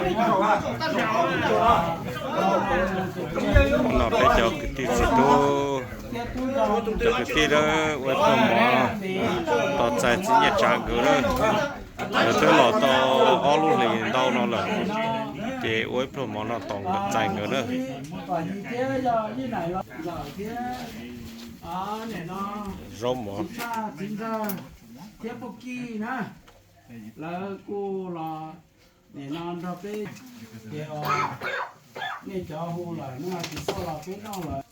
No peb cov kwv tij txiv tub, cov kwv tij ua ib pluag mov tos txais txiv Nyiaj Tsav nkawd na. Nkawd twb los tau ob lub hlis ntau no lawm, ces ua ib pluag mov no tos txais nkawd na. Zaub mov. Thiab Pub Kij na, lawv kuj los nim no nrog peb, ces nej cov hu lawm nej ho tsis tuaj los peb noj lawm.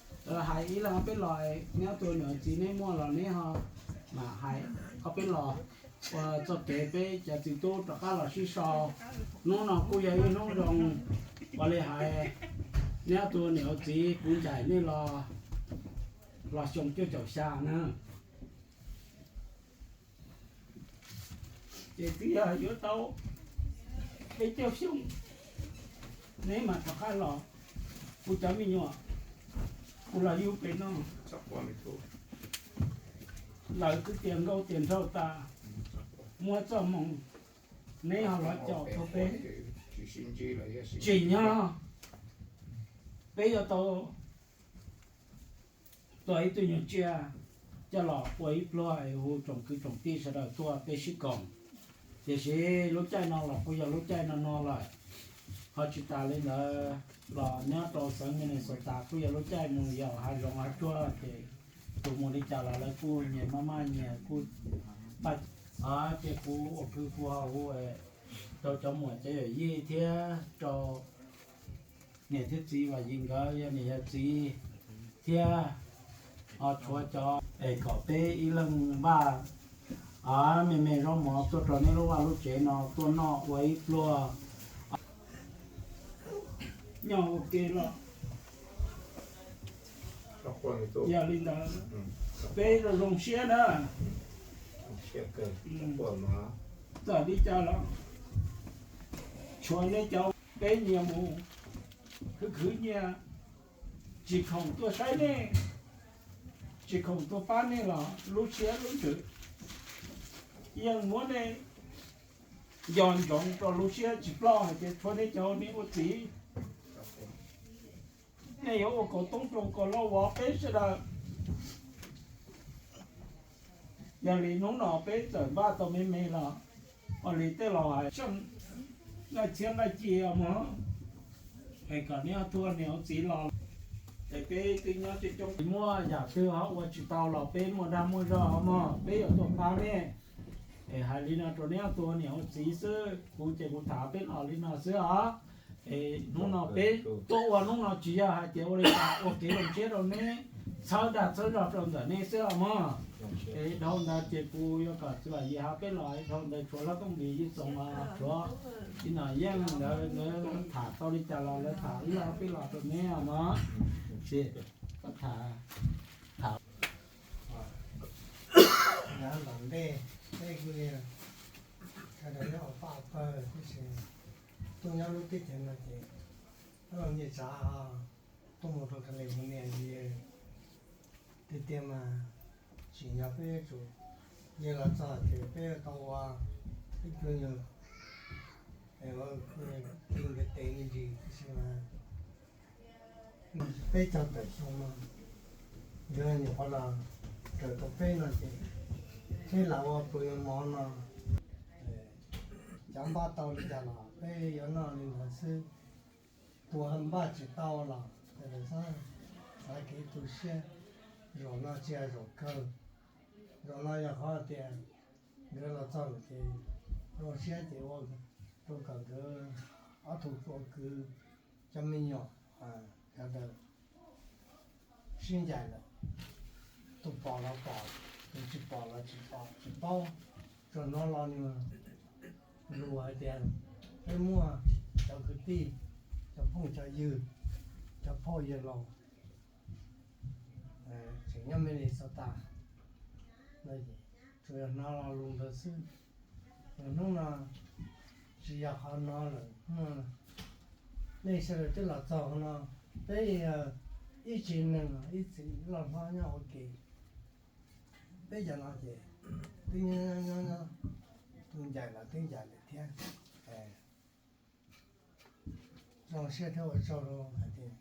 Hais ib leeg ob peb los, neb ob tug niam txiv neb muaj los neb ho mam hais ob peb los ua txoj kev peb cov txiv tub rov qab los sib sau. Hnub no kuj yog ib hnub zoo, ua li hais neb ob tug niam txiv kuv ncaim nej los, los xyoo cuaj caum xya na. Ces twb yog yuav tau peb caug xyoo, neb mam rov qab los. Kuv cov me nyuam, kuv los yug pem no, lawv twb tiav nkauj tiav nraug tas, muab txoj hmoo neb ho los caum rau peb. Tsim nyog peb yuav tau tua ib tug nyuag tsiaj coj los ua ib pluag es hu tsoom kwv tsoom tij sawv daws tuaj peb sib koom. Tiam sis lub caij no los kuj yog lub caij no no lawm, ho tsis tas li ntawd los nyob rau xeev Minnesota kuj yog lub caij mus yos hav zoov hav tsuag, ces tus mus li cas los lawv kuj nyias maj maj nyias kuj paj. Ces kuv ua kwv kuv ho hu rau cov muam cov yawm yij thiab rau niam thiab txiv Vam Yim nkawd yog niam yog txiv thiab, ho tshuav cov es kom peb ib leeg npaj me me zaub mov tuaj rau neb lub vaj lub tsev no tuaj noj ua ib pluag. Nyob ua ke los yog li ntawd, peb zoo zoo siab na. Txawm li cas los tshuav nej cov, peb nyias mus khwv khwv nyias, tsis khoom tuaj saib nej, tsis khoom tuaj pab nej los lub siab lub ntsws yeej muab nej nco ntsoov rau lub siab tsis ploj hais tias tshuav nej cov niam ua txiv, nej yuav ua kaus toob rau kaus lauj vov peb sawv daws. Yog li hnub no peb txawm npaj tau me me los, ua li tej laus hais, nqaij txhiab nqaij ci os mog, es kom neb tuaj niam ua txiv los, es peb twb nyob coob coob, muaj yam twg ho ua tsis tau los peb muaj dag muaj zog os mog, peb yuav tuaj pab nej. Es hais li no rau neb tuaj niam ua txiv xwb, kuv ces kuv tham peb los li no xwb os. Es hnub no peb tuaj ua hnub no tsis yog hais tias ua li cas, ua kev zoo siab rau neb, txhawb dag txhawb zog rau ntawm neb xwb os mog. Es dhau ntawd ces kuv yuav kom txiv Vam Yim hab peb los, dhau ntawd tshuav Hlob Tooj Npis Yij Txoos los tshuav Txiv Nom Yeej ntawd, lawv tham tau li cas los lawv tham ib los peb los rau neb os mog. Ces koj tham, tham. Nyob tom ntej peb kuj li sawv daws nyob ua pab ua pawg tib si, tuaj nyob lub teb chaws no ces nyiaj tsav ho tuaj mus rau kawg li mus niam yig tiag tiag mas tsim nyog peb yuav tsum, yog los txog ces peb yuav tau ua ib pluag nyuag es ua ib pluag nyuag tes me ntsis tib si mas peb caug tawm xyoo no, yog nyuam qhuav los raws tau peb no ces peb lam ua pluag nyuag mov no, cov npaj tau li cas los peb yuav noj li ntawd xwb. Tus npaj tsis tau los xav kev tu siab, zaum no tsis yog zaum kawg. Zaum no yog qhov tias nkawd los txog lawm ces zoo siab ces ua rau kom nkawd ob tug ua kwv cov me nyuam sawv daws sib ncaim lawm, tus pom los pom, tus tsis pom los tsis pom tsis paub, tsuas hnov lo lus hais tias peb muaj cov kwv tij, cov phooj cov ywg, cov phauj yawg laus tseem nyob Minnesota no, tsuas yog hnov lo lus ntawd xwb. Hnub no tsis yog qhov no lawm, nej sawv daws twb los txog no, peb yog ib tsev neeg ib txwm loj hlob nyob ua ke. Peb cov no ces twb nyob nyob nyob, tus ncaim los twb ncaim lawm thiab. Zoo siab thiab ua tsaug rau hais tias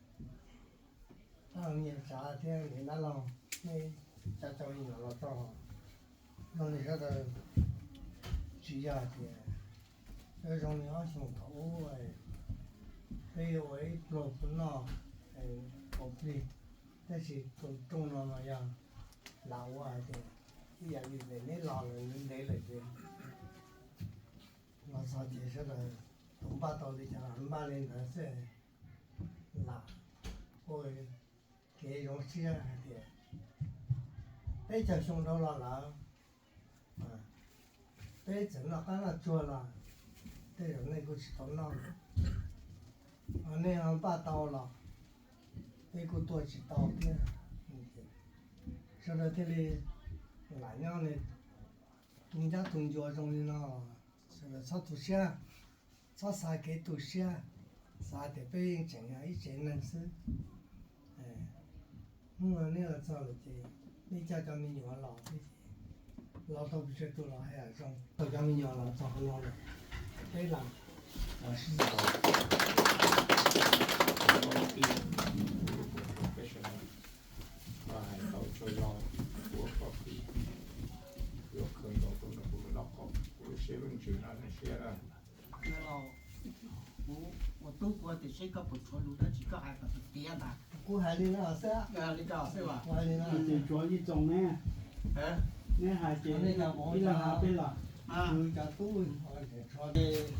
Paj Nyiaj Tsav thiab niam dab laug, nej cov cov me nyuam los txog, zoo li sawv daws tsis yog hais tias zoo li ob xyoos thaum ub peb yuav ua ib pluag tus noj kaus plig, tab sis tus rooj no mas yog lam ua hais tias ib yam li neb los lawm ntev lawm ces los txog ces sawv daws tus npaj tau li cas los npaj li ntawd xwb, lam ua kev zoo siab hais tias peb caug xyoo dhau los lawm, peb txawm noj qab noj tsuag los tej zaum nej kuj tsis tau noj, nej ho npaj tau los peb kuj tuaj tsis tau thiab. Sawv daws thiaj li lam nyob li tu ncab tu ncua zoo li no, sawv daws txhob tu siab, txhob xav kev tu siab, xav tias peb yeej tseem yog ib tsev neeg xwb. Hnub no nej los txog lawm ces nej coj cov me nyuam los thiab ces los tau pes tsawg tus los haj yam zoo. Tau cov me nyuam los txog qhov no lawm, peb los sib Hais tau tsaug zog, kuv pom kev, kuv yuav khaws nkaus rau nram kuv lub lauj kaub, kuv lub siab lub ntsws no nej siab lawm. Kuv ua tub kuv tias seb koj puas tshuav lus dab tsi koj hais kom tiav ntag. Kuv hais li no xwb. Li ko xwb as. Kuv hais li no. Ces tshuav ib tsoom ne, neb hais ces ib leeg hais peb los. Kuv cov tub,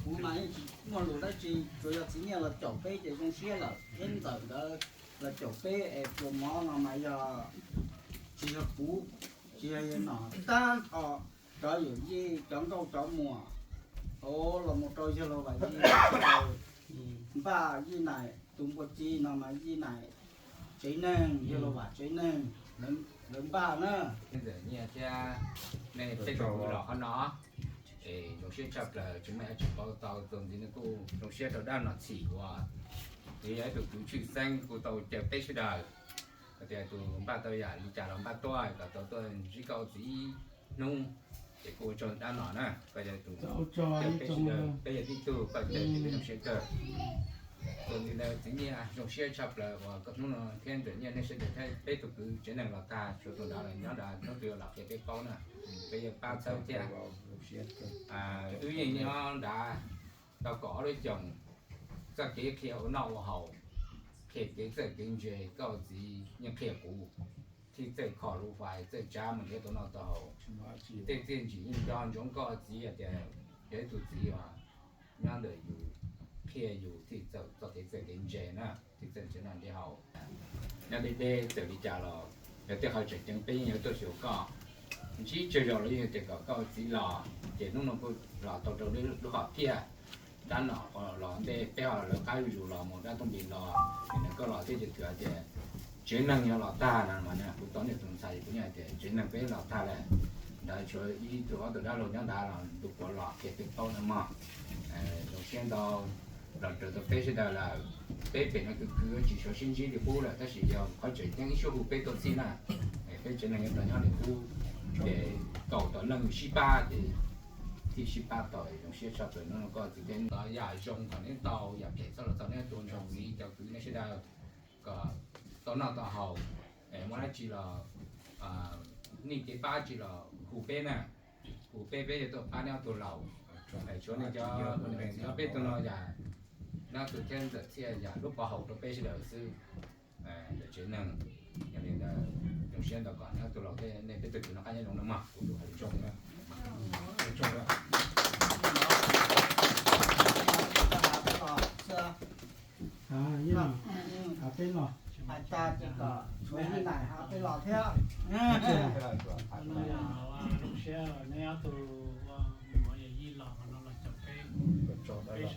kuv mas yeej tsis muaj lus dab tsi, tsuas yog txiv Nyiaj los caum peb ces zoo siab lawm, thiab Ntxawm nkawd los caum peb es pluas mov no mas yog tsis yog kuv, tsis yog yawg Nom tag nrho, cov yawm yij cov nkauj cov muam, o, los mus rau yawg Lauj Vam Yij, npaj Yij Naim tus npua ci no mas Yij Naim tsev neeg, yawg Lauj Vam tsev neeg, lawv npaj na. Ntxawm Nyiaj thiab nej peb tug los qhov no es zoo siab tshaj plaws, tsis muaj dab tsi paub tau, txuas ntxiv no kuj zoo siab rau dab Nom Txhim uas nws yog ib tug kwv tshwj xeeb kuj tau caw peb sawv daws hais tias tus npaj tau yam li cas los npaj tuaj kom tau tuaj ntsib koj txiv ib hnub. Ces kuj ua tsaug dab Nom na, koj yog tus caw peb sawv daws, peb yog tib tug koj caw ces peb zoo siab kawg. Txuas ntxiv ntawd txiv Nyiaj zoo siab tshaj plaws uas koj hnub no thiab Ntxawm Nyiaj nej sawv daws thiab peb tug kwv tsev neeg los tag, tshuav tus nrad los nyob nrad, hnub twg los qhia peb paub na, peb yuav pab txhawb thiab. Wb yeej nyob nrad tau kaum ob lub xyoos, txoj kev qhia ua noj ua haus, qhia kev txawj kev ntse, koj txiv yeej qhia kuv thiaj txawj kho lus fais, txawj tsav mus nrhiav tau noj tau haus. Tej txiaj ntsim yeej nco ntsoov koj txiv hais tias yog ib tug txiv uas nyob ntawm yus, qhia yus thiaj txawj txoj kev txawj kev ntse na, thiaj txawj nrhiav noj nrhiav haus. Nyob deb deb txawm li cas los yog tej qhov tseem ceeb peb yeej yuav tuaj xyuas koj. Ntsib tsawg zaus los yeej tias kom koj txiv los, ces hnub no kuj los tau rau lub hom phiaj. Dab Nom los ntej peb ho lawv qab zuj zus los mus, dab Tooj Npis los, es nws koj los thiab ces twb hais tias tsev neeg yuav los tag no mas kuv tau nej tus ntxhais kuv yeej hais tias tsev neeg peb los tag lawm. Ntawd tshuav ib tug ob tug dab laug nyob nrad los ntu puav los qhia peb paub no mog. Zoo siab ntau los raws tau peb sawv daws lawm. Peb pem no kwv kwv tsis sawv sib ntsib li qub lawm, tab sis yog qhov tseem ceeb ib suab hu peb tuaj txhij na, peb tsev neeg yuav tau nyob li qub, ces kaum tawm leej sib pab ces thiaj sib pab tau. Zoo siab tshaj plaws hnub no koj txiv thiab los yam zoo kom neb tau yam phem txhob los txog neb tus ntxhais cov kwv nej sawv daws kom tau noj tau haus, muaj dab tsi los nej kev pab tsi los hu peb na, hu peb peb yuav tuaj pab neb ob tug laus. Tshuav nej cov, peb tug no yam, neb ob tug thiab Ntxawm Txhiaj yam lub pov haum rau peb sawv daws xwb. Ntawm tsev neeg, yog li ntawd zoo siab ntau kom neb ob tug laus thiab nej peb tug kwv noj qab nyob zoo no mog, kuv lus hais zoo. Peb los, hais tas ces kom tshuav ib nais hab peb los thiab. Zoo siab neb ob tug ua muam yawm yij los no los caum peb, peb sawv daws los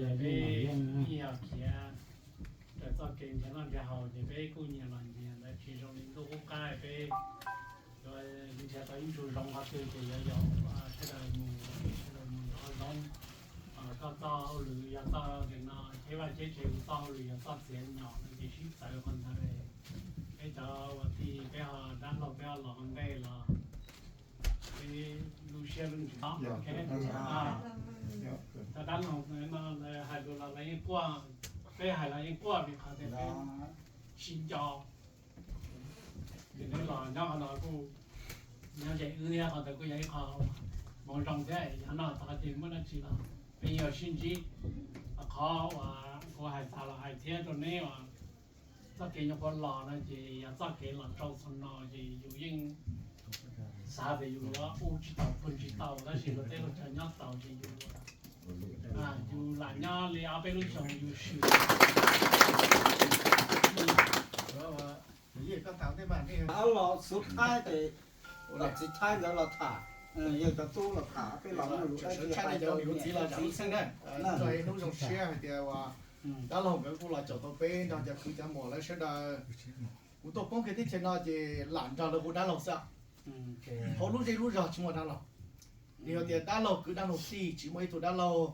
ces peb ib yam khiav raws txoj kev nrhiav noj nrhiav haus ces peb kuj nyias los nyias ntawd, tsis zoo li ntuj qub qab peb yuav nrhiav tau ib ntsug zoo qhov twg ces yuav yog sawv daws mus, sawv daws mus ua zoo. Koj txoj hauj lwm yog txoj no, thiab Vaj Tseb Tsev kuv txoj hauj lwm yog txoj txiav nyom no ces sib txawv qhov ntawd. Peb cov ua tij peb ho dab laug peb ho los ua ntej los peb lub siab lub ntsws. Cov dab laug no ntawd Hais lus los lawv yeej quaj, peb hais los yeej quaj vim qhov tias peb sib nco. Ces neb los nyob qhov no kuj nyob ze wb thiab, qhov ntawd kuj yog ib qho hmoov zoo thiab. Yog no tod ces muaj dab tsi los peb yuav sib ntsib. Qhov uas kuv hais tas los hais thiab rau neb uas txoj kev nyuam qhuav los no ces yog txoj kev los rau txog no ces yus yeej xav tias yus yuav ua tsis tau pw tsis tau, tab sis luag tej luag chaw nyob tau ces yus, yus lam nyob li ob peb lub xyoo yus swm. Los xub thaib ces, los txiv thaib ntawd los tham, yog cov tub los tham peb los muaj lus dab tsi hais rau niam txiv los txiv xeeb na. Hnub zoo siab hais tias uas dab laug nkawd kuj los caum tau peb nrog cov kwv cov muam lawv sawv daws. Kuv tuaj poob kiag teb chaws no ces lam nrog lawv hu dab laug xwb. Hauv lub zej lub zog tsis muaj dab laug. Yog tias dab laug kwv dab laug tij tsis muaj ib tug dab laug.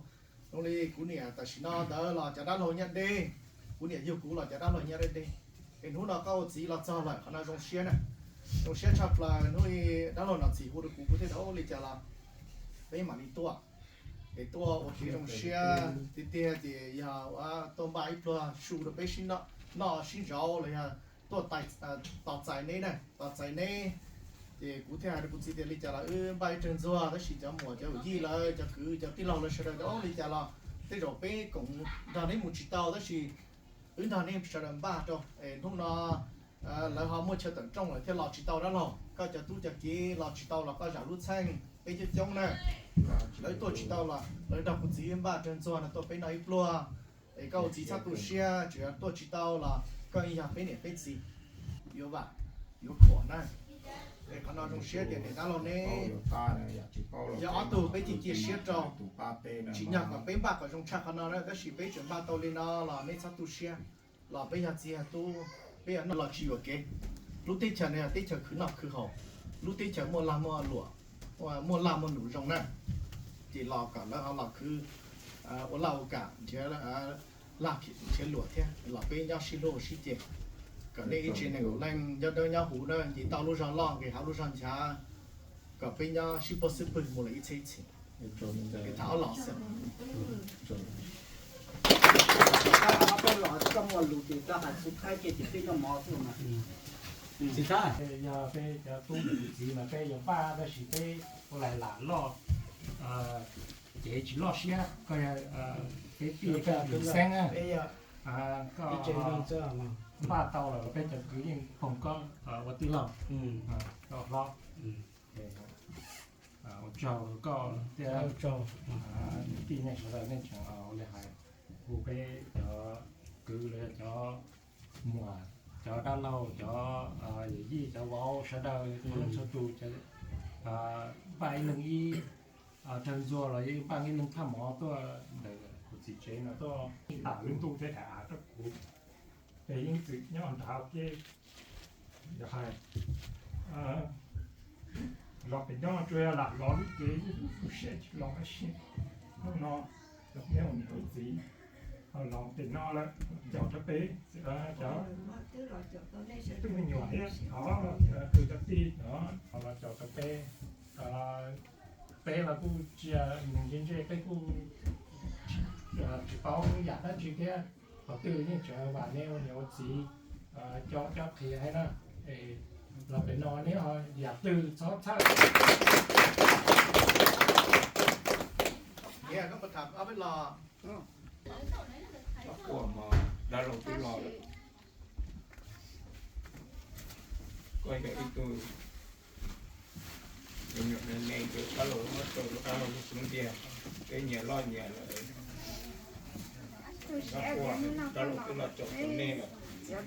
Zoo li kuv niam tam sim no ntawd los cov dab laug nyob deb, kuv niam yug kuv los cov dab laug nyob deb deb. Es hnub no koj ua txiv los txog lawm qhov no zoo siab na. Zoo siab tshaj plaws hnub dab laug Nom Txhim hu rau kuv, kuv thiaj li cas los peb mam li tuaj. Es tuaj ua kev zoo siab tiag tiag ces yog tuaj npaj ib pluag su rau peb sib noj sib ntsauv los yog tuaj tos txais neb na, tos txais neb. Ces kuv thiaj hais rau kuv txiv tias li cas los wb npaj ib rag ntxuag, tab sis cov muam cov yawm yij lawv cov kwv cov tij laug lawv sawv daws tias li cas los tej zaum peb koom nrog neb mus tsis tau, tab sis wb nrog neb sawv daws npaj rau. Es hnub no lawv ho muaj chaw tawm rooj lawm thiaj los tsis tau dab laug. Koj cov tub cov kiv los tsis tau los koj zam lub txheej, peb coob coob na. Lawv tuaj tsis tau los lawv nrog kuv txiv npaj rag ntxuag no tuaj peb noj ib pluag. Es koj ua txiv txhob tu siab, tsuas yog tuaj tsis tau los koj yog peb niam peb txiv, yuav vam yuav khuam na. Es qhov no zoo siab tias niam dab laug neb yog ob tug peb cia cia siab rau. Tsim nyog kom peb npaj kom zoo tshaj qhov no na, tab sis peb tseem npaj tau li no los neb txhob tu siab. Los peb yog txiv yog tub, peb yog noj los tsis yuam kev. Lub teb chaws no yog teb chaws khwv noj khwv haus, lub teb chaws muaj lag muaj luam, muaj laj muaj num zoo na. Ces los kom lawv ho los khwv ua laj ua kam nrhiav laj nrhiav luam thiab los peb nyob sib hlub sib ce. Kom nej ib tsev neeg leej nyob dawb nyob huv na, nce toj lub zog loj nqis hav lub zog nchav, kom peb nyob sib puab xwb pwg mus lawm ib txhiab ib txhis. Tham ob los xwb. Txiv Thab, yog peb cov tub cov txiv no peb yuav npaj tab sis peb ua lais lam loj, cev tsis loj siab, koj peb pib koj tus xeeb na, koj npaj tau los peb cov kwv yeej foom koj ua tij laug, koj hlob. Ua tsaug koj thiab, tij neej sawv daws nej tseem ua li hais, hu peb cov kwv los yog cov muam, cov dab laug, cov yawm yij, cov vauv sawv daws txhua leej txhua tus, npaj ib leeg ib rag ntxuag los yeej npaj ib leeg thaj mov tuaj ntawm kuv txiv tsev no tuaj tham lub ntuj thiab tham av rau kuv. Ces yeej txwm nyob nrad ces yog hais los pem nyob tsuas yog lam los lub cev lub siab tsis los tab sis hnub no los peb ua niam ua txiv los pem no lawm, caum rau peb cov tub me nyuam thiab cov kwv cov tij los caum rau peb. Peb los kuj tsis yog neeg ntse ntse, peb kuj tsis paub yam dab tsi thiab, qhov twg yeej tseem vam neb ua niam ua txiv, cov cov qhia hais na, los pem no neb yam twg txhob txhawj. Koj yog ib tug me nyuam me me, dab laug muab rau dab laug lub xub ntiag, peb nyias loj nyias lawm. Dab laug twb los caum tau nej lawm,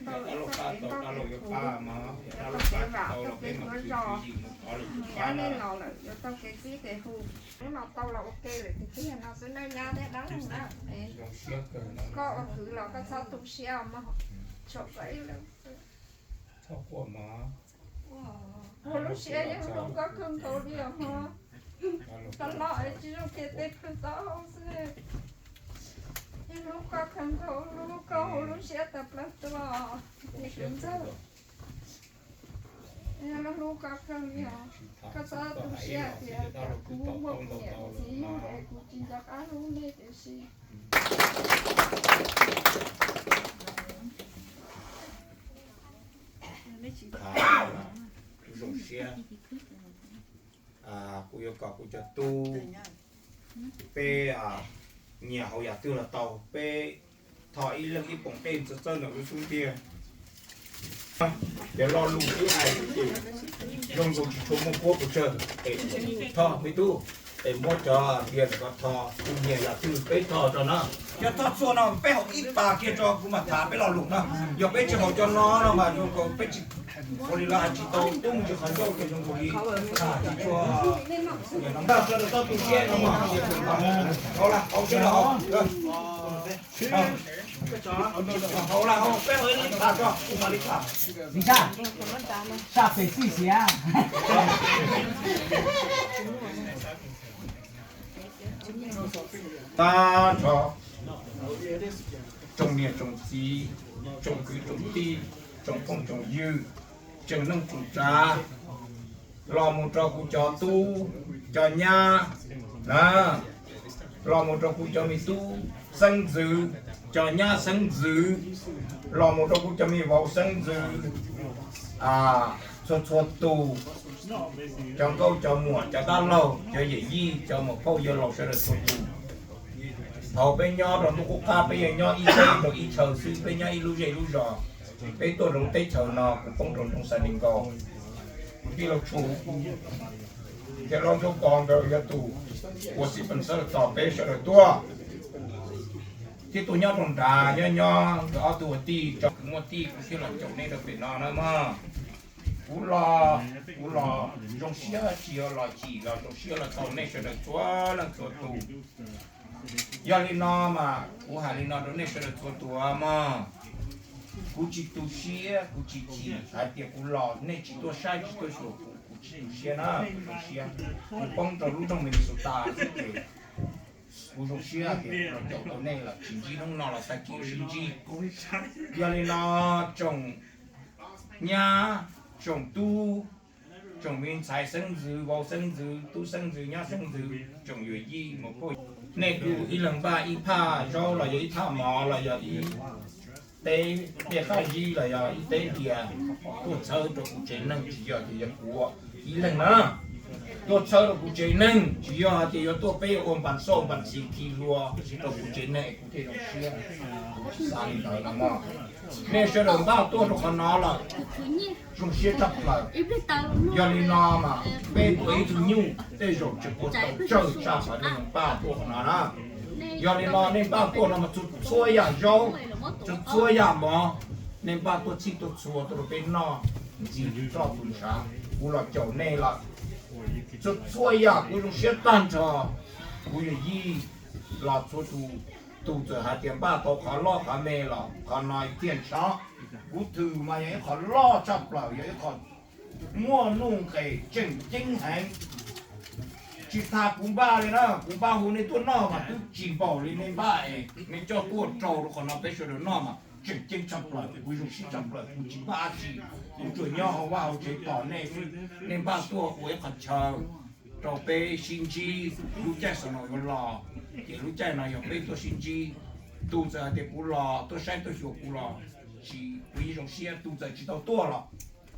dab laug pab tau dab laug yuav pab mog, yog dab laug pab tsis tau los peb mam tswv tswv yim mus thov lawv tus pab na. Hnub no tau los ua ke lawm tiag tiag no xwb na nyab thiab dab laug na. Koj ua kwv los koj txhob tu siab mog, tshuav koj ib leeg xwb. Txhob quaj mog. Ua lub siab yeej hlub koj kawg nkaus li os mog. Koj los tsis zoo kiag tej plawg taub hau xwb. Yeej hlub koj kawg nkaus, hlub koj ua lub siab tawm plaws tuaj. Tis kwv ntxawg. Hlub koj kawg li os. Koj txhob tu siab tias kuv muaj kuv niam kuv txiv yug es kuv tsis nco qab hlub nej tiam sis zoo siab. Kuv yuav kom kuv cov tub, peb nyiam hauv yam twg los tau, peb thov ib leeg ib poom dej txawb txawb ntawm lub xub ntiag. Cov lo lus ib hais ces zoo nkaus tsis tshua muaj puab puas tsawg. Thov me tub, es muab cov npias ntawm ko thov, kuv nyiam yam twg peb thov rau na. Cov thov txhua no peb haus ib pas kiag tso kuv mam tham peb lo lus na. Yog peb tsis haus cov no no mas zoo nkaus peb tsis, ua li lawv hais tsis tau tub mus tsis qhov ncauj ces zoo nkaus li tham tsis tshua. Ntag, sawv daws txhob tu siab no mas. Haus las, haus sawv daws haus. Haus las, haus, peb haus ib li tham tso, kuv mam li tham. Li saj, saj pem xij xiav. Tag nrho tsoom niam tsoom txiv, tsoom kwv tsoom tij, tsoom phooj tsoom ywg, tsoom neej tsoom tsav, los mus rau kuv cov tub cov nyab, los mus rau kuv cov me tub xeeb ntxwv, cov nyab xeeb ntxwv, los mus rau kuv cov me vauv xeeb ntxwv, txhua txhua tus, cov nkauj cov muam, cov dab laug, cov yawm yij, cov muam phauj yawg laus sawv daws txhua tus. Thaum peb nyob rau ntuj qub qab peb yog nyob ib teb rau ib chaw xwb, peb nyob ib lub zej lub zos. Peb tuaj rau lub teb chaws no kuv poob rau nroog San Diego, kuv tij laug Tshu thiab Hlob Ntsuab Pov nkawd yog tus ua xib pees xab tos peb sawv daws tuaj, thiab tuaj nyob rau nrad nyob nyob nkawd ob tug ua tij tso, kuv muaj tij kuv thiaj los caum nej rau pem no na mog. Kuv los, kuv los zoo siab tsis yog los chim, los zoo siab los tau nej sawv daws txhua leej txhua tus. Yog li no mas kuv hais li no rau nej sawv daws txhua tus mog, kuv tsis tu siab, kuv tsis chim hais tias kuv los nej tsis tuaj saib tsis tuaj xyuas kuv, kuv tsis tu siab na, kuv zoo siab. Kuv poob rau lub nroog Minnesota xwb ces kuv zoo siab tias los caum tau nej lawm, tsis ntsib hnub no los tag kis sib ntsib. Yog li no tsoom nyab, tsoom tub, tsoom me ntxhais xeeb ntxwv, vauv xeeb ntxwv, tub xeeb ntxwv, nyab xeeb ntxwv, tsoom yawm yij mus poj, nej kuj ib leeg npaj ib phaj zaub los yog ib thaj mov los yog ib teb dej qab zib los yog ib teb diav tuaj txhawb rau kuv tsev neeg, tsis yog tias yog kuv ib leeg na. Tuaj txhawb rau kuv tsev neeg, tsis yog hais tias yuav tuaj peb ua npas xauj npas xis khi hlua rau kuv tsev neeg es kuv thiaj zoo siab. Kuv tsis xav li ntawd no mog. Nej sawv daws npaj tuaj rau qhov no lawm, zoo siab tshaj plaws. Yog li no mas peb tuaj ib tug nyuj tej zaum tseem ua tau tsawg tshaj qhov nej npaj tuaj qhov no na. Yog li no nej npaj tuaj no mas txhua txhua yam zaub, txhua txhua yam mov, nej npaj tuaj txhij tuaj txhua tuaj rau peb noj ntxiv tus roj tus ntshav, kuv los caum nej lawm. Txhua txhua yam kuv zoo siab tag nrho, kuv yawm yij los txhua tus, tus txawm hais tias npaj tau qhov loj qhov me los qhov no thiaj ntshav. Kuv thwm mas yog ib qho loj tshaj plaws, yog ib qho muaj nuj nqes tseem ceeb heev. Tsis tas kuv npaj li na, kuv npaj hu nej tuaj noj mas twb tsis npaum li nej npaj es nej coj tuaj rau rau qhov no peb sawv daws noj mas tseem ceeb tshaj plaws, kuv zoo siab tshaj plaws, kuv tsis npaj dab tsi, kuv tsuas nyob hauv vaj hauv tsev tos nej xwb. Nej npaj tuaj ua ib qho chaw rau peb sib ntsib lub caij snow yuav los, ces lub caij no yog peb tuaj sib ntsib. Tus txawm hais tias kuv los tuaj saib tuaj xyuas kuv los, tsis, kuv yeej zoo siab. Tus txawm tsis tau tuaj los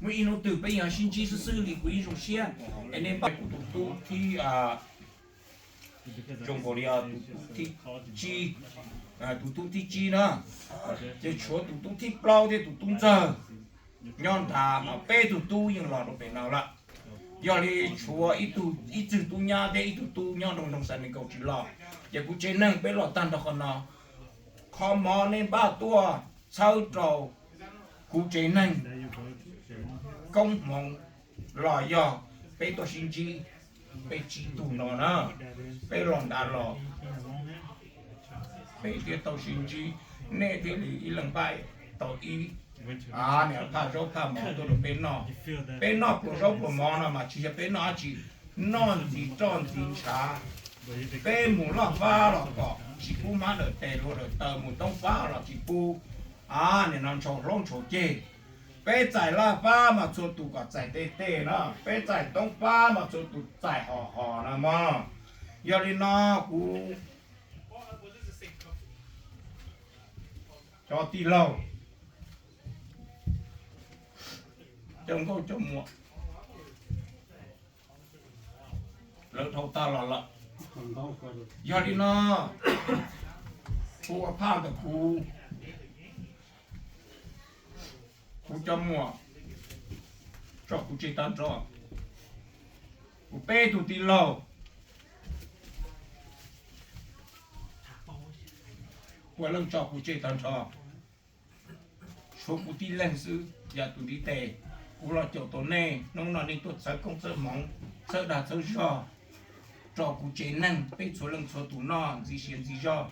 muaj ib hnub twg peb yeej sib ntsib xwb xwb li, kuv yeej zoo siab. Es nej npaj kuv tus tub thib, zoo nkaus li tus tub thib tsib, tus tub thib tsib na, ces tshuav tus tub thib plaub thiab tus tub ntxawg nyob nrad, mas peb tug tub yeej los rau pem no lawm. Yog li tshuav ib tug, ib txwg tub nyab thiab ib tug tub nyob rau nroog San Diego tsis los, ces kuv tsev neeg peb los tag nrho qhov no. Qhov mov nej npaj tuaj txhawb rau kuv tsev neeg koob hmoov los yog peb tuaj sib ntsib, peb tsib tug no na, peb los nrad los peb thiaj tau sib ntsib, nej thiaj li ib leeg npaj tau ib niag phaj zaub phaj mov tuaj rau peb noj. Peb noj pluas zaub pluas mov no mas tsis yog peb noj dab tsi, noj ntxiv roj ntxiv ntshav. Peb mus loj fab los kom tsis pub mab dawm tes hluav dawm taw, mus toob fab los tsis pub, a, nim no ntshaus hlaub ntshaus ceg. Peb txais laj fab mas txhua tus kom txais tej tej no, peb txais toob fab mas txhua tus txais hom hom no mog. Yog li no kuv cov tij laug, cov nkauj cov muam, lawv dhau tag los lawm. Yog li no, kuv ua phaj ntawm kuv, kuv cov muam tso kuv tseg tag nrho. Kuv peb tug tij laug puav leej tso kuv tseg tag nrho. Tshuav kuv tib leeg xwb yog tus ntiv tes. Kuv los caum tau nej, hnub no nej tuaj txhawb koob txhawb hmoov, txhawb dag txhawb zog, tso kuv tsev neeg peb txhua leej txhua tus noj ntxiv siav ntxiv zog,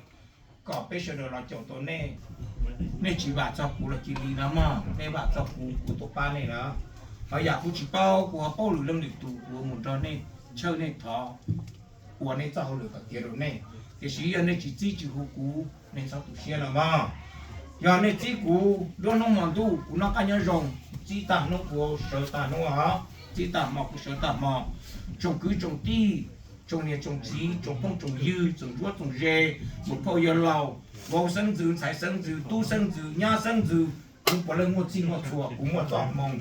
kom peb sawv daws los caum tau nej. Nej tsis vam txog kuv los cia li no mog, nej vam txog kuv, kuv tuaj pab nej na. Ho yam kuv tsis paub, kuv ho paub lwm leej lwm tus, kuv mus nrog nej tshawj nej thov, ua nej txoj hauj lwm kom tiav rau nej. Tiam sis yog nej tsis txib tsis hu kuv, nej txhob tu siab no mog. Yog nej txib kuv, nruab hnub hmo ntuj kuv noj qab nyob zoo, txib tag hnub kuv sawv tag hnub os, txib tag hmo kuv sawv tag hmo. Tsoom kwv tsoom tij, tsoom niam tsoom txiv, tsoom phooj tsoom ywg, tsoom ntsuab tsoom ze, muam phauj yawg laus, vauv xeeb ntxwv, ntxhais xeeb ntxwv, tub xeeb ntxwv, nyab xeeb ntxwv, kuv puav leej muaj txij muaj txhua, kuv muaj txoj hmoo.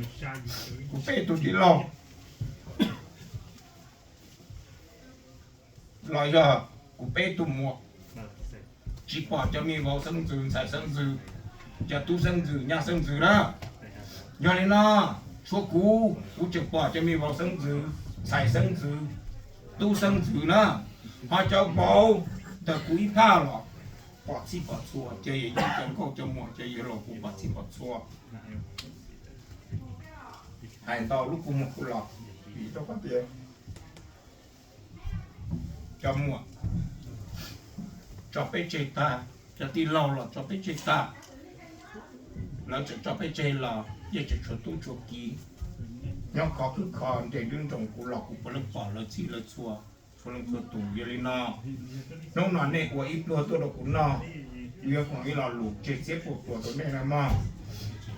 Kuv peb tug tij laug los yog kuv peb tug muam, tsis pom cov me vauv xeeb ntxwv, ntxhais xeeb ntxwv, cov tub xeeb ntxwv, nyab xeeb ntxwv na. Yog li no, tshuav kuv, kuv tseem pom cov me vauv xeeb ntxwv, ntxhais xeeb ntxwv, tub xeeb ntxwv na. Ho cov vauv ntawm kuv ib phaj los pom txhij pom txhua, cov yawm yij cov nkauj cov muam cov yawg laus kuv pom txhij pom txhua. Hais ntau lub kua muag kuv los, vim rau qhov tias cov muam tso peb tseg tag, cov tij laug los tso peb tseg tag. Lawv tseem tso peb tseg los yeej tseem tshuav tub tshuav kiv nyob khov khwb kho nres nruab nroos, kuv los kuv puav leej pom lawv txhij lawv txhua, txhua leej txhua tus. Yog li no, hnub no nej ua ib pluag tuaj rau kuv noj, kuv yuav foom ib lo lus tseg txhiab puas tsuas rau nej na mog.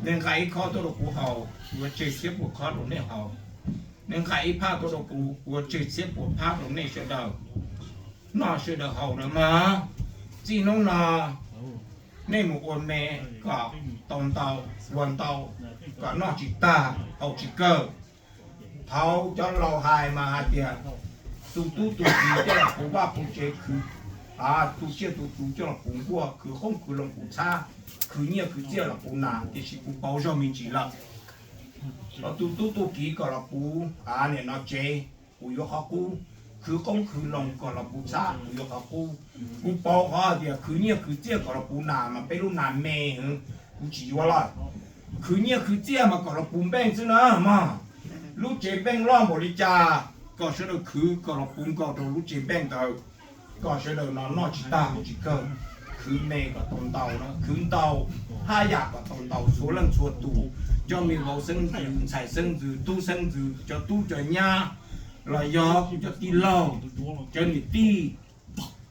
Nej nqa ib khob tuaj rau kuv haus, kuv yuav tseg txhiab puas khob rau nej haus. Nej nqa ib phaj tuaj rau kuv, kuv yuav tseg txhiab puas phaj rau nej sawv daws noj sawv daws haus na mog. Txij hnub no nej mus ua me kom tau ntau, ua ntau, kom noj tsis tag haus tsis kawg. Thaum cov laus hais mas hais tias, tus tub tus kiv coj los puv vaj puv tsev khwv, tus tsiaj tus txhu coj los puv nkuaj, khwv qoob khwv loo puv txhab, khwv nyiaj khwv txiaj los puv nas, tiam sis kuv pauv zog me ntsis lawm. Tus tub tus kiv kom los puv niam no tsev, kuv yuav qhov qub. Khwv qoob khwv loo kom los puv txhab, kuv yuav qhov qub. Kuv pauv qhov tias khwv nyiaj khwv txiaj kom los puv nas mas peb lub nas me, kuv tsis yuav lawm. Khwv nyiaj khwv txiaj mas kom los puv npeej xwb na mog. Lub tsev npeej loj npaum li cas, kom sawv daws khwv kom los puv nkaus rau lub tsev npeej ntawd, kom sawv daws no noj tsis tag haus tsis kawg. Khwv me kom tau ntau, khwv ntau, haj yam kom tau ntau txhua leej txhua tus. Cov me vauv xeeb ntxwv, ntxhais xeeb ntxwv, tub xeeb ntxwv, cov tub cov nyab, los yog kuv cov tij laug, cov niam tij,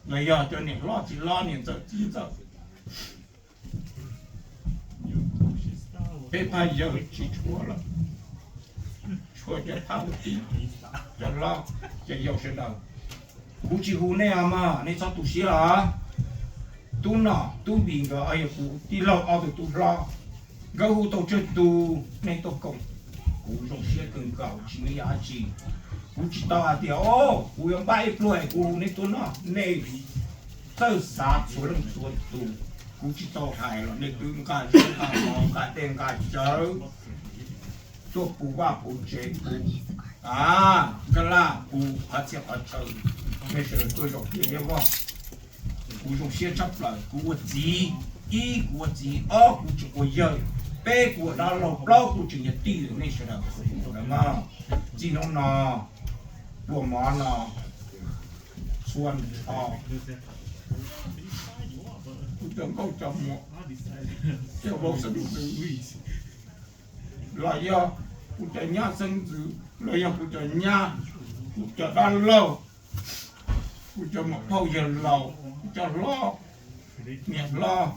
los yog cov niam hlob txiv hlob, niam ntxawm txiv ntxawm, peb phaj yawg tsis tshuav lawm, tshuav cov phaj ua tij, cov hlob, cov yau sawv daws. Kuv tsis hu nej os mog, nej txhob tu siab los. Tub Nom Tub Npis nkawd yog kuv tij laug ob tug tub hlob, nkawd hu tau tsawg tus nej tuaj koom, kuv zoo siab kawg nkaus tsis muaj ib yam dab tsi. Kuv tsis tau hais tias o, kuv yuav npaj ib pluag es kuv hu nej tuaj noj, nej txawj xav txhua leej txhua tus. Kuv tsis tau hais los nej twb nqa zog nqa mov nqa dej nqa cawv tuaj puv vaj puv tsev puv, a, nqa laj puv qhov txhia qhov chaw, nej sawv daws tuaj zaum tiaj liab voj. Kuv zoo siab tshaj plaws, kuv ua txiv, ib kuv ua txiv, ob kuv tseem ua yawg, peb kuv ua dab laug, plaub kuv tseem yog tij, nej sawv daws na mog. Txij hnub no, pluas mov no, txhua nrho, kuv cov nkauj cov muam, cov vauv xeeb ntxwv, los yog kuv cov nyab xeeb ntxwv, los yog kuv cov nyab, kuv cov dab laug, kuv cov muam phauj yawg laus, kuv cov hlob, niam hlob,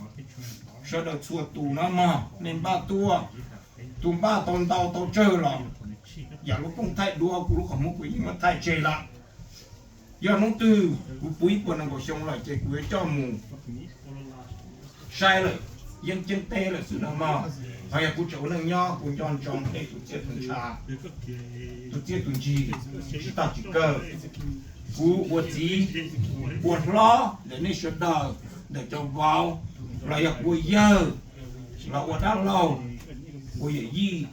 sawv daws txhua tus na mog, nej npaj tuaj, Tus npaj tau ntau tau tsawg los yam lub kooj thaij duab kuv lub qhov muag kuv yeej muab thaij tseg lawm. Yog hnub twg kuv puv ib puas nees nkaum xyoo lawm ces kuv yuav coj mus saib lawm, yeeb ceeb teb lawm xwb no mog. Ho yog kuv tseem ua neej nyob kuv nco ntsoov tej tus txiaj tus ntsha, tus txiaj tus ntsig tsis tag tsis kawg. Kuv ua txiv ua hlob ntawm nej sawv daws, ntawm cov vauv, los yog kuv ua yawg, los ua dab laug, ua yawm yij,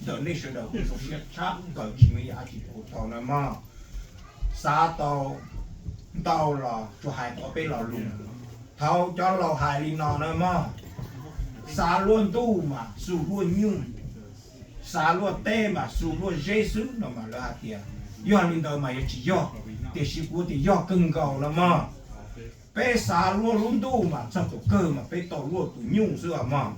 ntawm nej sawv daws kuv zoo siab tshaj plaws tsis muaj yam dab tsi ua tau no mog. Xav tau ntau los tsuas hais tau peb lo lus. Thaum cov laus hais li no na mog, xav luaj ntuj mas xu luaj nyuj, xav luaj teb mas xu luaj zeb xwb no mas lawv hais tias yog li ntawd mas yuav tsis yog, tiam sis kuv tias yog kawg nkaus no mog. Peb xav luaj lub ntuj mas txog thaum kawg mas peb tau luaj tus nyuj xwb os mog.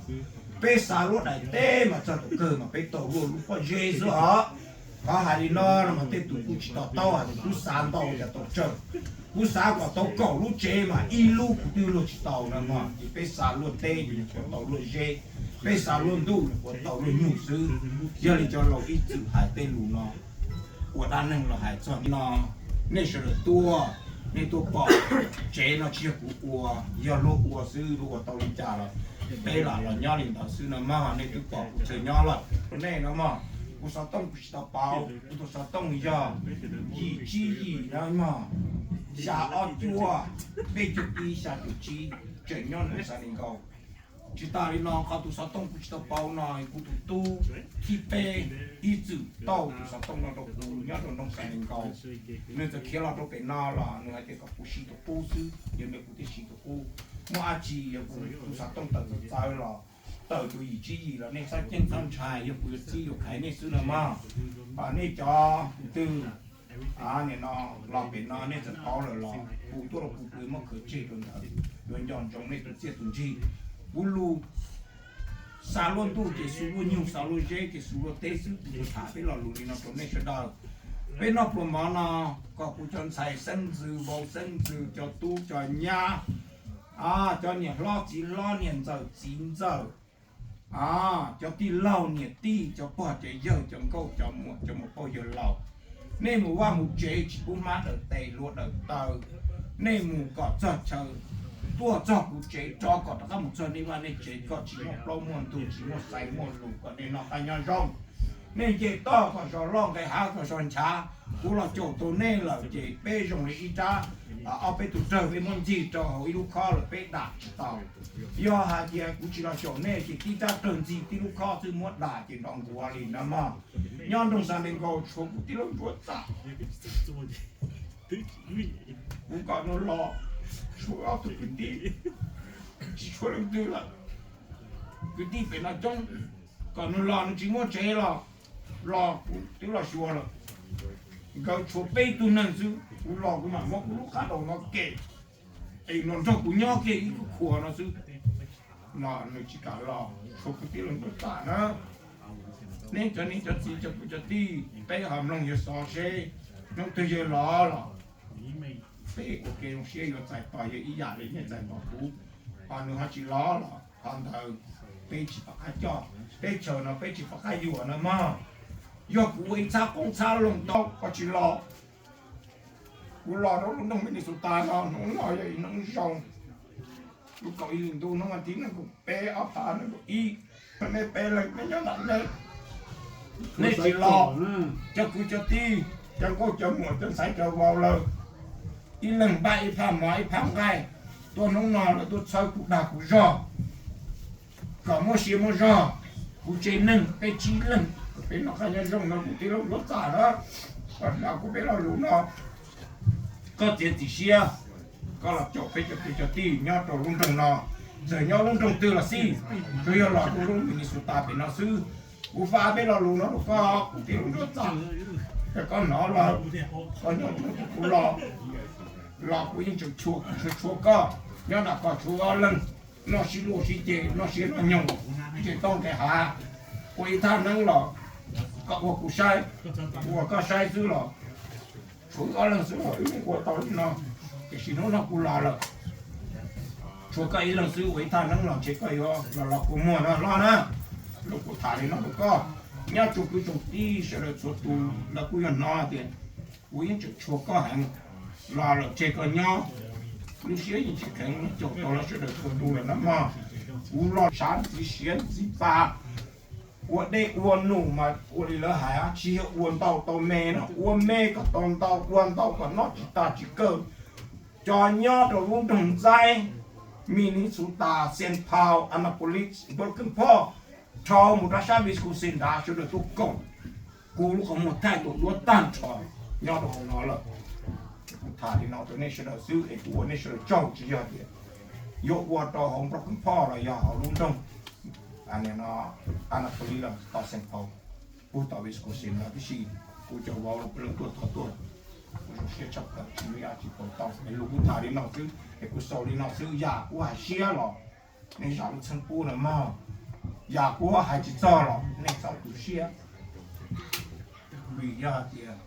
Peb xav luaj daim teb mas txog thaum kawg mas peb tau luaj lub pob zeb xwb os. Qhov hais li no no mas tej tus kuj tsis to taub hais tias kuv xav ntau cas tau tsawg. Kuv xav kom tau kaum lub tsev mas ib lub kuv twb luaj tsis tau no mog. Ces peb xav luaj teb ces nyuam qhuav tau luaj zeb, peb xav luaj ntuj nyuam qhuav tau luaj nyuj xwb. Yog li cov laus ib txwm hais tej lus no ua dab neeg los hais txog no, nej sawv daws tuaj, nej tuaj pom tsev no tsis yog kuv ua, yog luag ua xwb, luag ua tau li cas los peb lam los nyob li ntawd xwb no mog. Nej twb pom kuv tseem nyob lawm rau nej no mog. Kuv xov tooj kuv tsis tau pauv, kuv tus xov tooj yog yim tsib yim no mog, xya ob cuaj, peb caug ib xya caum tsib, tseem nyob nroog Xav Li Nkaus. Tsis tas li no qhov tus xov tooj kuv tsis tau pauv no, kuv tus tub thib peb ib txwm tau tus xov tooj no rau kuv nyob rau nroog Xav Li Nkaus. Nws txawm khiav los rau pem no los nws hais tias kom kuv siv tus qub xwb, yog li kuv thiaj siv tus qub. Muaj dab tsi yog kuv tus xov tooj tawm txawv txawv los tawm tus yim tsib yim los nej txhob ceeb txhob ntshai, yog kuv yuav txib yuav khaiv nej xwb no mog. Nej cov twg nim no los pem no nej txawm paub lawm los hu tuaj rau kuv, kuv yuav muab khwv tseg rau ntawd, yuav nco ntsoov nej tus txiaj tus ntsig. Kuv lus xav luaj ntuj ces xu luaj nyuj, xav luaj zeb ces xu luaj teb xwb. Kuv tham peb lo lus li no rau nej sawv daws. Peb noj pluas mov no, kom kuv cov ntxhais xeeb ntxwv, vauv xeeb ntxwv, cov tub cov nyab, cov niam hlob txiv hlob, niam ntxawm txiv ntxawm, cov tij laug niam tij, cov pog cov yawg, cov nkauj cov muam, cov muam phauj yawg laus, nej mus vaj mus tsev tsis pub hmab dawm tes hlua dawm taw. Nej mus kom txog chaw, tuaj txog kuv tsev rov kom rov qab mus txog nej vaj nej tsev, kom tsis muaj plaub muaj ntug, tsis muaj xaiv muaj lus, kom nej noj qab nyob zoo. Nej nce toj kom zos loj, nqes hav kom zos nchav. Kuv los caum tau nej lawm ces peb zoo li ib rab, ob peb tug rawg peb muab ncig rau hauv ib lub khob lawm peb dam tsis tau. Yog hais tias kuv tsis los caum nej ces tib rab rawg ncig tib lub khob xwb muab dam ces nrov nkuav li no mog. Nyob nroog Xav Li Nkaus tshuav kuv tij laug Ntsuab Txam, kuv kom nws los, tshuav ob tug kwv tij, tsis tshuav leej twg lawm. Kwv tij pem no coob, kom nws los nws tsis muaj tsev los, los kuv twb los xyuas lawm. Nkawd tshuav peb tug neeg xwb, kuv los kuv mam muab kuv lub qab daus no kem, es los nrog kuv nyob kiag ib khub khuas no xwb. Los nws tsis kam los, tshuav kuv tij laug Ntsuab Txam na. Nej cov niam cov txiv cov kwv cov tij, peb ho mloog yawg xov seb hnub twg yawg los los peb ua ke zoo siab yuav txais tos yawg ib yam li nej txais tos kuv. Ho nws ho tsis los los qhov ntawd peb tsis pom qab coj, teb chaws no peb tsis pom qab yuam no mog. Yog kuv ua ib txhab qoob txhab loo tau koj tsis los, kuv los rau lub nroog Minnesota no, hnub no yog ib hnub zoo, lub kaum ib hlis ntuj hnub vas thib nees nkaum peb ob phav nees nkaum ib, nej peb leeg nej nyob nram nej, nej tsis los, cov kwv cov tij, cov nkauj cov muam, cov ntxhais cov vauv lawm, ib leeg npaj ib phaj mov ib phaj nqaij, tuaj hnub no lawv tuaj txhawb kuv dag kuv zog, kom muaj sia muaj zog. Kuv tsev neeg peb tsib leeg, peb noj qab nyob zoo no kuv tij laug Ntsuab Txam na, los kuv peb lo lus no, koj txiav txim siab, koj los caum peb cov kwv cov tij nyob rau lub nroog no, txawm nyob lub nroog twg los xij, tsuas yog los rau lub Minnesota pem no xwb. Kuv faj peb lo lus no rau koj, kuv tij laug Ntsuab Txam, koj hnov lawm, koj nyob kuv los, los kuv yeej tseem tshua, tshua, tshua koj, nyob nram koj tshuav ob leeg, noj sib luag sib ceg, noj siab noj nyoog, nce toj nqes hav, ua ib thaj neeb los koj ua kuv saib, kuv ua koj saib xwb los tshuav wb ob leeg xwb los wb ua tau li no, tiam sis hnub no kuv los lawm, tshuav koj ib leeg xwb ua ib thaj neeb los ntshe koj yuav los los kua muag no hlob na. Los kuv tham li no rau koj, nyob tsoom kwv tsoom tij sawv daws txhua tus los kuj yog hnov tias kuv yeej tseem tshua koj heev, los lawm tseg koj nyob, lub siab yeej tsis kheev caum tau lawv sawv daws txhua tus lawm na mog. Kuv los sav ntxiv siav ntxiv pam, ua dej ua num mas ua li lawv hais tsis yog ua ntau tau me no, ua me kom tau ntau, ua ntau kom noj tsis tas tsis kawg. Cov nyob rau lub nroog Ntxaib, Minnesota, Saint Paul, Annapolis, Broken Bow, dhau mus rau sab Wisconsin nrad sawv daws tuaj koom kuv lub qhov muag thaij tus duab tag nrho nyob rau hauv no lawm. Kuv tham li no rau nej sawv daws xwb es kuv ua nej sawv daws tsaug, tsis yog tias yuav ua rau hauv Broken Bow los yog hauv lub nroog Annapolis los tom Saint Paul, kuv tom Wisconsin no tib si. Kuv cov vauv lawv tuaj thov tuaj, kuv zoo siab tshaj plaws tsis muaj dab tsi tau tau es lus kuv tham li no xwb es kuv xaus li no xwb. Yam kuv hais siab los nej zam lub txim pub na mog, yam kuv hais tsis txog los nej txhob tu siab. Vim yog tias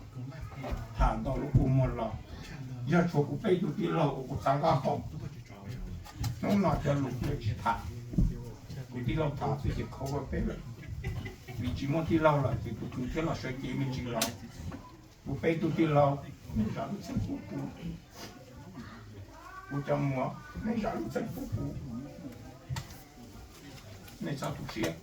tham ntau lub kua muag los, yog tshuav kuv peb tug tij laug uas kuv txav nqa qaum, hnub no cov lus kuv tsis tham, kuv tij laug tham xwb ces khov peb lawm. Vim tsis muaj tij laug lawm ces tus kwv thiaj los sawv cev me ntsis los. Kuv peb tug tij laug, nej zam lub txim pub kuv, kuv cov muam, nej zam lub txim pub kuv. Nej txhob tu siab,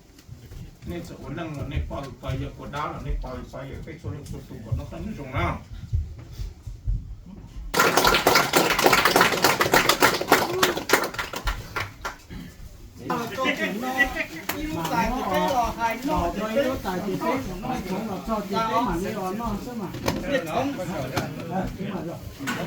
nej txawm ua neej los nej pov lus pov yawm, ua dab los nej pov lus pov yawm, peb txhua leej txhua tus kom noj qab nyob zoo na. Ib lub tais ces peb los hais noj, ib lub tais ces peb los txog ces peb mam li los noj xwb mas.